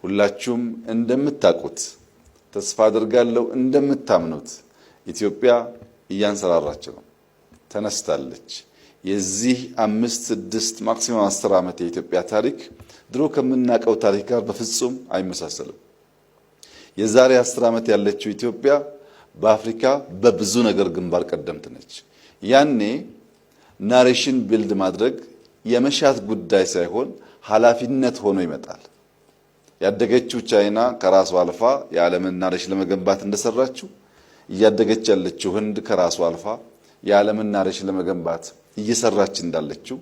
ሁላችሁም እንደምታውቁት ተስፋ አድርጋለሁ፣ እንደምታምኑት ኢትዮጵያ እያንሰራራች ነው፣ ተነስታለች። የዚህ 5፣ 6፣ maximum 10 ዓመት የኢትዮጵያ ታሪክ ድሮ ከምናውቀው ታሪክ ጋር በፍጹም አይመሳሰልም። የዛሬ 10 ዓመት ያለችው ኢትዮጵያ በአፍሪካ በብዙ ነገር ግንባር ቀደምት ነች። ያኔ narration build ማድረግ የመሻት ጉዳይ ሳይሆን ኃላፊነት ሆኖ ይመጣል። ያደገችው ቻይና ከራሷ አልፋ የዓለምን narration ለመገንባት እንደሰራችው፣ እያደገች ያለችው ህንድ ከራሷ አልፋ የዓለምን narration ለመገንባት እየሰራች እንዳለችው፣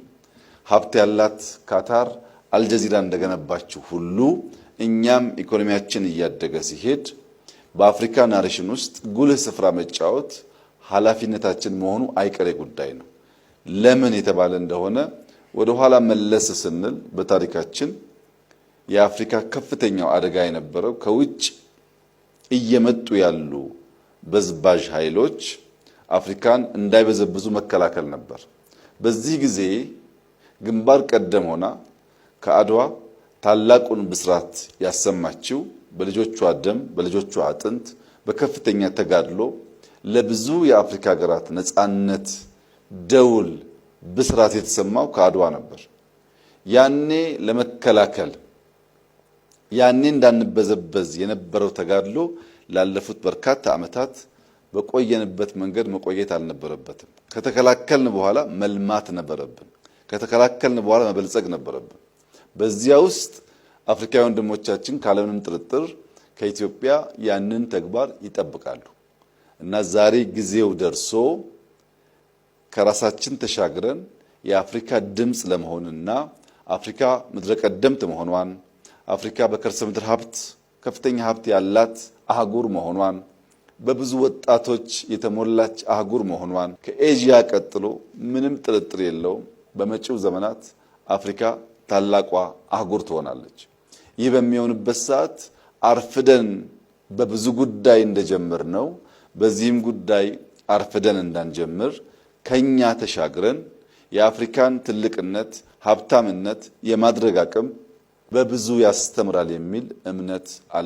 ሀብት ያላት ካታር አልጀዚራ እንደገነባችው ሁሉ እኛም ኢኮኖሚያችን እያደገ ሲሄድ በአፍሪካ narration ውስጥ ጉልህ ስፍራ መጫወት ኃላፊነታችን መሆኑ አይቀሬ ጉዳይ ነው። ለምን የተባለ እንደሆነ ወደ ኋላ መለስ ስንል በታሪካችን የአፍሪካ ከፍተኛው አደጋ የነበረው ከውጭ እየመጡ ያሉ በዝባዥ ኃይሎች አፍሪካን እንዳይበዘብዙ መከላከል ነበር። በዚህ ጊዜ ግንባር ቀደም ሆና ከአድዋ ታላቁን ብስራት ያሰማችው፣ በልጆቿ ደም፣ በልጆቿ አጥንት፣ በከፍተኛ ተጋድሎ ለብዙ የአፍሪካ ሀገራት ነጻነት ደውል ብስራት የተሰማው ከአድዋ ነበር። ያኔ ለመከላከል፣ ያኔ እንዳንበዘበዝ የነበረው ተጋድሎ ላለፉት በርካታ ዓመታት በቆየንበት መንገድ መቆየት አልነበረበትም። ከተከላከልን በኋላ መልማት ነበረብን። ከተከላከልን በኋላ መበልጸግ ነበረብን። በዚያ ውስጥ አፍሪካዊ ወንድሞቻችን ካለምንም ጥርጥር ከኢትዮጵያ ያንን ተግባር ይጠብቃሉ እና ዛሬ ጊዜው ደርሶ ከራሳችን ተሻግረን የአፍሪካ ድምፅ ለመሆንና አፍሪካ ምድረ ቀደምት መሆኗን፣ አፍሪካ በከርሰ ምድር ሀብት ከፍተኛ ሀብት ያላት አህጉር መሆኗን፣ በብዙ ወጣቶች የተሞላች አህጉር መሆኗን፣ ከኤዥያ ቀጥሎ ምንም ጥርጥር የለውም በመጪው ዘመናት አፍሪካ ታላቋ አህጉር ትሆናለች። ይህ በሚሆንበት ሰዓት አርፍደን በብዙ ጉዳይ እንደጀመር ነው፣ በዚህም ጉዳይ አርፍደን እንዳንጀምር ከኛ ተሻግረን የአፍሪካን ትልቅነት፣ ሀብታምነት የማድረግ አቅም በብዙ ያስተምራል የሚል እምነት አለ።